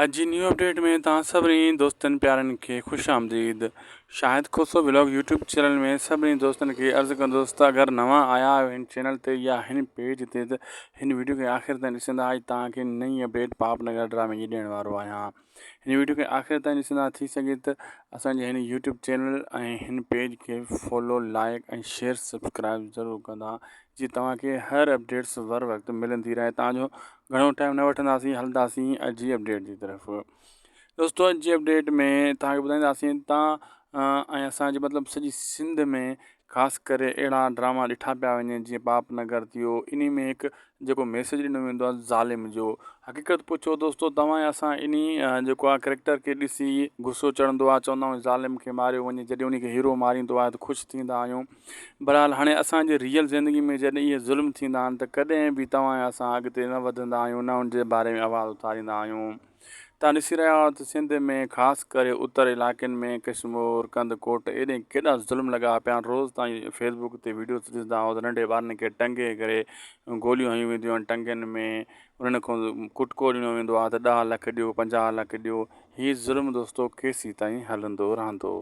اڄ جي new update ۾ توهان سڀني دوستن پيارن کي خوش آمديد Shahid Khoso vlog YouTube channel ۾ سڀني دوستن کي عرض ڪندس ته اگر نوان آيا آهيو هن چينل تي يا هن پيج تي ته هن ويڊيو کي آخر تائين ڏسندا اڄ توهان کي نئين اپڊيٽ پاپ نگر ڊرامي جي ڏيڻ وارو آهيان هن ويڊيو کي آخر تائين ڏسندا ٿي سگهي ته اسان جي هن يوٽيوب چينل ۽ هن پيج کي فالو لائڪ ۽ شيئر سبسڪرائب ضرور ڪندا جي توهان کي هر اپڊيٽس بر وقت ملندي رهي تان جو گهڻو ٽائيم نه وٺنداسين هلنداسين اڄ جي اپڊيٽ جي طرف دوستو اڄ جي اپڊيٽ ۾ توهان کي ٻڌائينداسين تان ۽ اسان جي مطلب سڄي سنڌ ۾ خاص ڪري اهڙا ڊراما ڏٺا پيا وڃن جيئن پاپ نگر ٿيو انهي ۾ هڪ جيڪو ميسيج ڏنو ويندو آهي ظالم جو حقيقت پڇو دوستو توهان ۽ اسان انهي جيڪو آهي ڪريڪٽر کي ڏسي غصو چڙهندو آهي چوندا آهيون ظالم کي ماريو وڃي جڏهن انهي کي هيرو ماريندو آهي ته خوش ٿيندا آهيون بھرحال ھاڻي اسان جي ريئل زندگي ۾ جڏھن اھي ظلم ٿيندا آھن ته ڪڏھن به توھان ۽ اسان اڳتي نه وڌندا آھيون نه ان جي باري ۾ آواز اٿاريندا آھيون. توھان ڏسي رھيا آھيو ته سنڌ ۾ خاص ڪري اتر علائقن ۾ ڪشمور ڪنڌڪوٽ ايڏي ڪيڏا ظلم لڳا پيا آھن روز توھان فيس بڪ تي ويڊيوز ڏسندا آھيو ته ننڍي ٻارن کي ٽنگي ڪري گوليون ھنيون وينديون آھن ٽنگن ۾ انھن کان ڪٽڪو ڏنو ويندو آھي ته ڏاھ لک ڏيو پنجاھ لک ڏيو ھي ظلم دوستو ڪيسين تائين ھلندو رھندو.